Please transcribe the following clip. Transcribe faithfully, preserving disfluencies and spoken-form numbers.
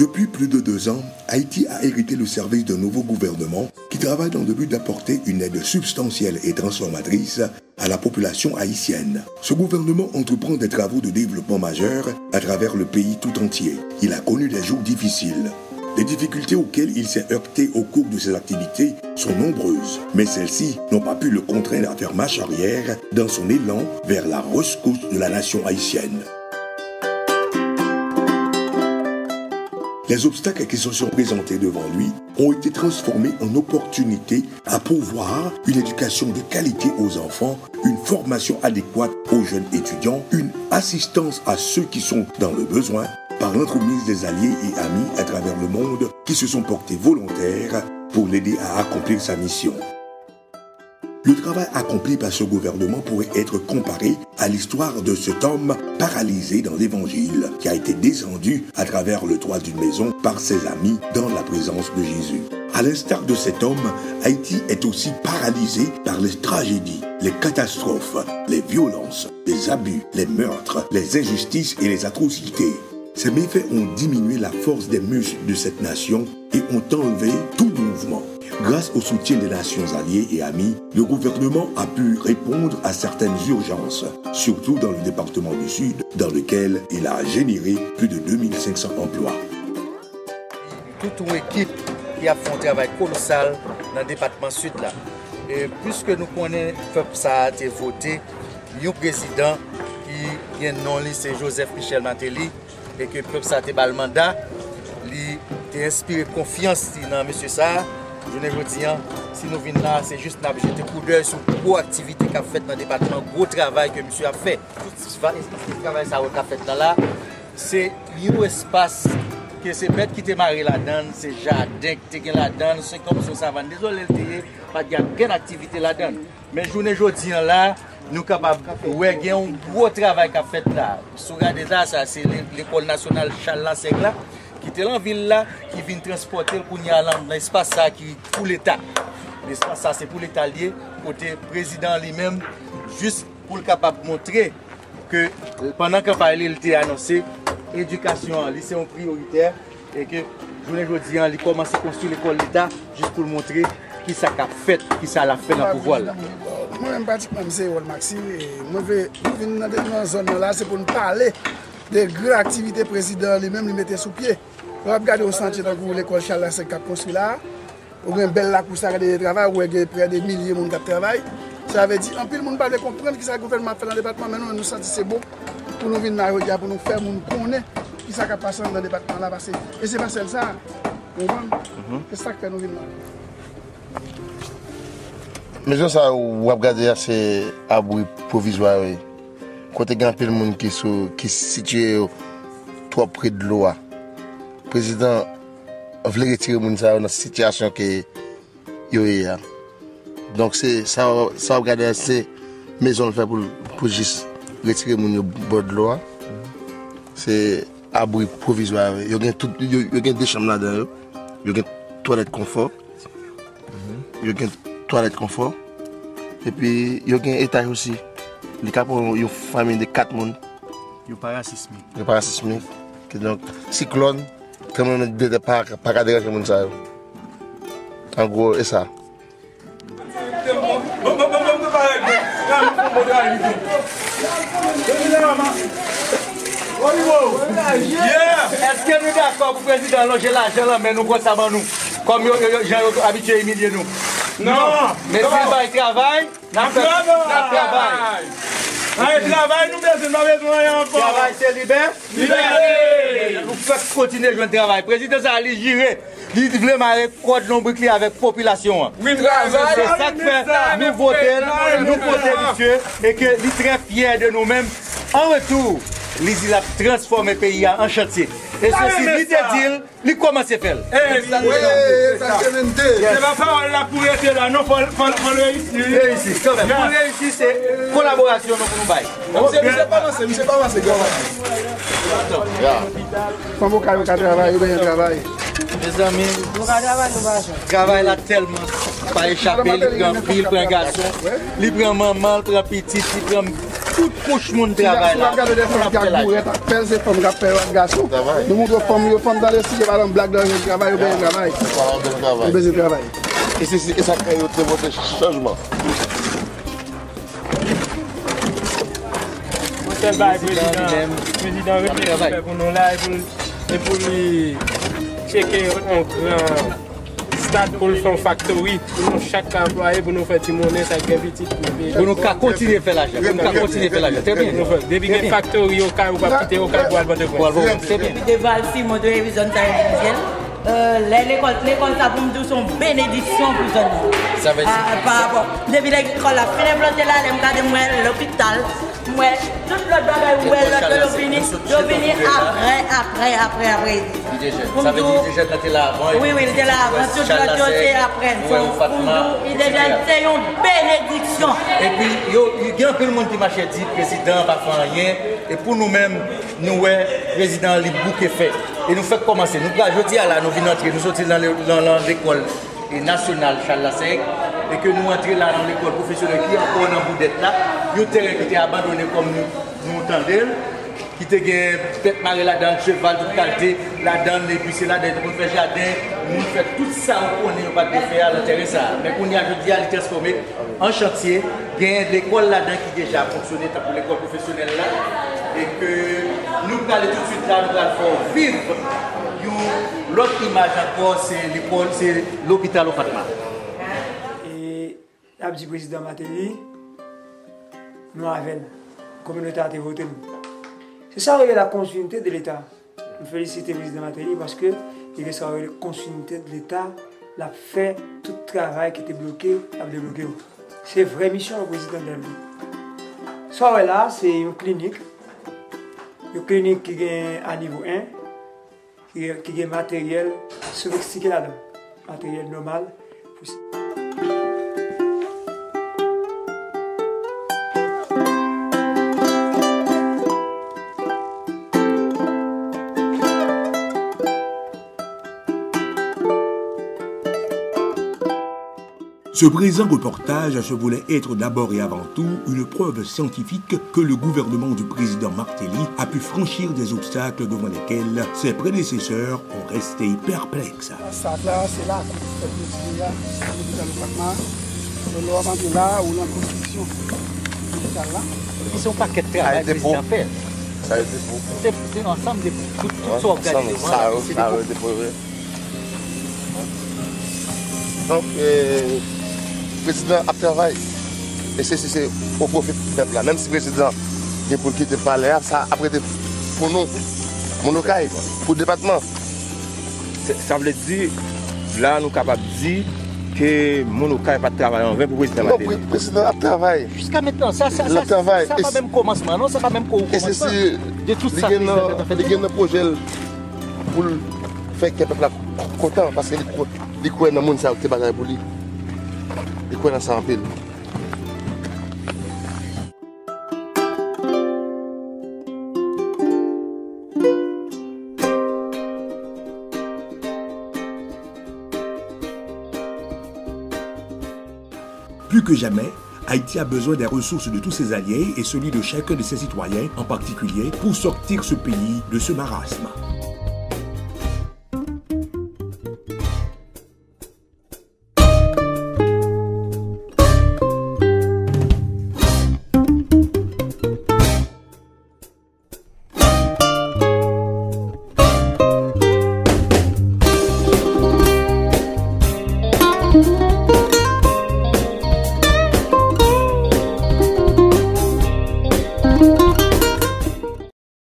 Depuis plus de deux ans, Haïti a hérité le service d'un nouveau gouvernement qui travaille dans le but d'apporter une aide substantielle et transformatrice à la population haïtienne. Ce gouvernement entreprend des travaux de développement majeurs à travers le pays tout entier. Il a connu des jours difficiles. Les difficultés auxquelles il s'est heurté au cours de ses activités sont nombreuses, mais celles-ci n'ont pas pu le contraindre à faire marche arrière dans son élan vers la rescousse de la nation haïtienne. Les obstacles qui se sont présentés devant lui ont été transformés en opportunités à pourvoir une éducation de qualité aux enfants, une formation adéquate aux jeunes étudiants, une assistance à ceux qui sont dans le besoin par l'entremise des alliés et amis à travers le monde qui se sont portés volontaires pour l'aider à accomplir sa mission. Le travail accompli par ce gouvernement pourrait être comparé à l'histoire de cet homme paralysé dans l'Évangile qui a été descendu à travers le toit d'une maison par ses amis dans la présence de Jésus. À l'instar de cet homme, Haïti est aussi paralysé par les tragédies, les catastrophes, les violences, les abus, les meurtres, les injustices et les atrocités. Ces méfaits ont diminué la force des muscles de cette nation et ont enlevé tout mouvement. Grâce au soutien des nations alliées et amies, le gouvernement a pu répondre à certaines urgences, surtout dans le département du Sud, dans lequel il a généré plus de deux mille cinq cents emplois. Tout yon ekip ki ap fè yon travay kolosal nan depatman Sid la. E piske nou konnen pèp sa a te vote yon prezidan ki gen non li se Joseph Michel Martelly, e ke pèp sa a te ba l manda, li te enspire konfyans li nan mesye sa a. Jounen jodi a, si nou vin la, se jis n ap jete koudèy sou gwo aktivite k ap fèt nan depatman, gwo travay ke misye ap fè. Tout travay sa yo k ap fèt la la, se yon espas ke se bèt ki te mare ladan l, se jaden ki te gen ladan l, se kòmsi yon savann dezole l te ye, pa t gen okenn aktivite ladan l. Men jounen jodi a la, nou kapab wè gen yon gwo travay k ap fèt la. Si w gade la, sa se le- lekòl nasyonal Charles Lassègue la, ki te lan vil la, ki vin transpòte l kounye a lan nan espas sa ki pou Leta. Espas sa se pou Leta l ye, kote prezidan an li menm, jis pou l kapab montre ke pandan kanpay li, li te anonse edikasyon an, li se yon priyoritè, e ke jounen jodi a, li kòmanse konstwi lekòl Leta jis pou l montre kisa k ap fèt, kisa l ap fè nan pouvwa l la. Mwen menm, pratikman, m se Erol Maxi, e mwen vle, mwen vin nan, nan zòn nan la, se pou n pale de gran aktivite prezidan an li menm li mete sou pye. Lè w ap gade yon santye tankou lekòl Charles Lassègue k ap konstwi la a, ou gen bèl lakou sa, gade de travay, ou wè gen prè de milye moun k ap travay. Sa vle di, anpil moun pa vle konprann kisa gouvènman ap fè nan depatman, men nou menm nou santi se bon pou nou vin la jodi a, pou nou fè moun konnen kisa k ap pase anndan depatman la, pase, e se pa sèl sa. Ou konprann? Se sa k fè nou vin la. Mezon sa w ap gade a, se abri pwovizwa yo ye. Kote gen anpil moun ki sou, ki sitiye yo twòp pre dlo a. Prezidan vle retire moun sa yo nan sitiyasyon ke yo ye a. Donk, se sa, sa w ap gade a, se mezon l fè pou, pou jis retire moun yo bò dlo a. Se abri pwovizwa yo. Yo gen tout, yo, yo gen de chanm ladan yo. Yo gen twalèt konfò. Yo gen twalèt konfò. Epi yo gen etaj osi. Li ka pran yon fanmi de kat moun. Yo parasismik. Yo parasismik. Kidonk, siklòn, tranblemanntè pa, pa ka deranje moun sa yo. An gwo, e sa. Èske nou dakò pou prezidan lonje lajan lan men nou konsa ban nou? Kòm yo, yo, yo, jan yo abitye imilye nou? Non. Men si l bay travay, n ap fè, n ap travay. Ay, travay nou bezwen, nou pa bezwen anyen ankò. Travay se libè. Libète! Nou fèk kontinye jwenn travay. Prezidan sa a, li jire. Li vle mare kòd lonbrik li avèk popilasyon an. Wi, travay. Se sa k fè nou vote l, nou vote misye, e ke li trè fyè de nou menm. An retou, li di l ap transfòme peyi a an chantye. E se si li te di l, li kòmanse fè l. Egzakteman. Egzakteman. Se pa pawòl la pou rete la, non, fò, fò, fò l reyisi, wi. Reyisi, kanmenm. Pou reyisi, se kolaborasyon nou pou nou bay. Misye, misye pa panse, misye pa panse, grann. Fanm Okay yo ka travay, yo bezwen travay. Mezanmi, nou ka travay, nou pa jwenn. Travay la tèlman pa echape, li pran fi, li pran gason, li pran manman, li pran pitit, li pran Tout kouch moun travay la. Moun ap fè laj. Gade de fanm k ap bourèt ak pèl, se fanm k ap fè yo ak gason. Nou montre fanm yo, fanm tande si yo pa nan blag, nan travay, yo bezwen travay. Yo bezwen travay. E se, se, e sa k fè yo te pote chanjman. Yon sèl bagay prezidan, prezidan rete pou fè pou nou la, e pou, e pou li tcheke yon gran stad pou l fè yon faktori, pou nou chak ka anplwaye, pou nou fè ti monnen, sa k gen pitit pou nou peye. Pou nou ka kontinye fè lajan, pou nou ka kontinye fè lajan. Trè byen. Depi gen faktori Okay, ou p ap kite Okay pou al Pòtoprens. Trè byen. Depi Deval, Simon, Devi, zòn sa yo, Divizyèl. Euh, lè lekòl, lekòl sa pou m di w se yon benediksyon pou zòn nan. Sa vle di. Ah, pa rapò. Depi lè lekòl la fin enplante la, lè m gade m wè lopital, m wè tout lòt bagay, m wè lòt yo vini, yo vini apre, apre, apre, apre. Pou m di w, wi, wi, li te la avan, tout lòt yo te apre. Pou m di w, li deja se yon benediksyon. Epi, yo, gen anpil moun ki mache di prezidan pa fè anyen. E pou nou menm, nou wè prezidan an li bouke fè. E nou fèk kòmanse. Nou pral, jodi a la, nou vin antre, nou soti nan le-, nan, nan lekòl e nasyonal Chal Lasèk, e ke nou antre la nan lekòl pwofesyonèl ki ankò nan Boudèt la, yon teren ki te abandone kòm nou, nou tande l, ki te gen bèt mare ladan l, cheval, tout kalte ladan l, epi se ladan yo te konn fè jaden, moun fè tout sa ou konnen yo pa t dwe fè a nan teren sa a. Men kounye a, jodi a, li transfòme an chantye, gen lekòl ladan ki deja fonksyone tankou lekòl pwofesyonèl la, e ke nou prale toutswit la, nou pral fè w viv yon lòt imaj ankò, se lekòl, se lopital Ofatma. E n ap di prezidan Martelly, nou avè l. Kominote a te vote nou. Se sa yo rele la kontinite de Leta. M felisite prezidan Martelly paske li gen sa yo rele kontinite de Leta, l ap fè tout travay ki te bloke, l ap debloke yo. Se vrè misyon yon prezidan dèl wi. Sa w wè la, se yon klinik. Yon klinik ki gen a nivo en, ki, ki gen materyèl sofistike ladan. Materyèl nòmal pou Ce présent reportage se voulait être d'abord et avant tout une preuve scientifique que le gouvernement du président Martelly a pu franchir des obstacles devant lesquels ses prédécesseurs ont resté perplexes. Sa la, se lakou fèt mezi a, lopital Ofatma. Lè w ap antre la, ou nan konstriksyon lopital la. Epi se yon pakèt travay prezidan fè. Sa yo te pou. Se, se ansanm de pou. Tout, tout sa w ap gade devan la, se de pou. Donk, eh, prezidan ap travay. E se, se, se o pwofi pèp la. Menm si prezidan gen pou l kite palè a, sa ap rete pou nou, moun Okay, pou depatman. Se, sa vle di, la nou kapab di ke moun Okay pa t travay anven pou prezidan Martelly. Non, pre-, prezidan ap travay. Jiska mentnan, sa, sa, sa, sa pa menm kòmansman, non, sa pa menm ko-, kòmansman de tout sa prezidan te fè. Li gen nan pwojè l pou l fè kè pèp la kontan, paske li kwè, li kwè nan moun sa yo ki te batay pou li. Li kwè nan sa anpil. Plus que jamais, Haïti a besoin des ressources de tous ses alliés et celui de chacun de ses citoyens en particulier pour sortir ce pays de ce marasme.